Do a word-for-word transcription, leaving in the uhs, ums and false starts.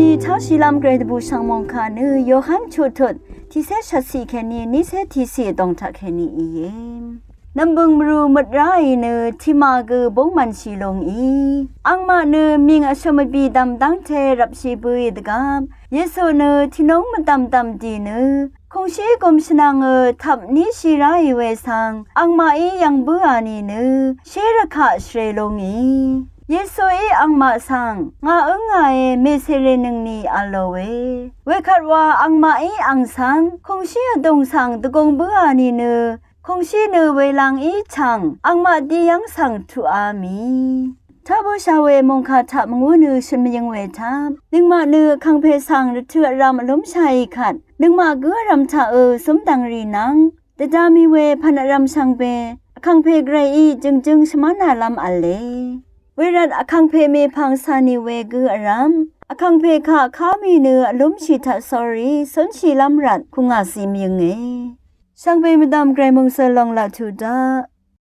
Ni tashìlv́m gvray dvbù shv̀ng mòngkà nø Yohan chuqtut tiqcé shvtciq kèní nícé tiqciq dòngtaq kèní íe. Nv̀mbø̀ng mvrù møt ráì nø tiqmà gø búng mv̀nshì lúngì. Angmaq nø mìng vshø̀m vbì dv̀m dv́ngte rvpshì bøì dvgvp Yesu nø tìnúng mvdv̀mdv̀m dì nø kùngshí gùm shvnvngø tvp níshì ráì we svng angmaqí yv̀ng bǿà nìnø shé rvkaq shvrè lúngì. Yesuí angmaq svng ngà ǿngàe mèsèrènøngni v̄l lòe. Wekvt wa angmaqí ang svng kùngshí vdùng svng dvgùng bǿà nìnø kùngshí nø welangí chv̀ng angmaq diyv́ng svng tuqá mì. Taqbøsha we mòngkà taq mvngú nø shø̀n mvyøng we taq nøngmaq nø vkàngpè svng rvtø vrv̄m vlúmshaì kvt nøngmaq gǿ vrv̄m taqø zúmdv̀ngrì nvng dvda mì we pv̀n vrv̄m shvngbe vkàngpè gvrayí jø̀ngjøng shvmv́nàlv́m v̄le. Wervt vkàngpè mèpv̀ng cà nì we gǿ vrv̄m vkàngpè kaq ká mì nø vlúmshì taq sórí cúnshìlv́m rvt kùngà zí mvyønge. Shvngbe mvdv̀m gvray mòngsøl lòng laq tuq daq.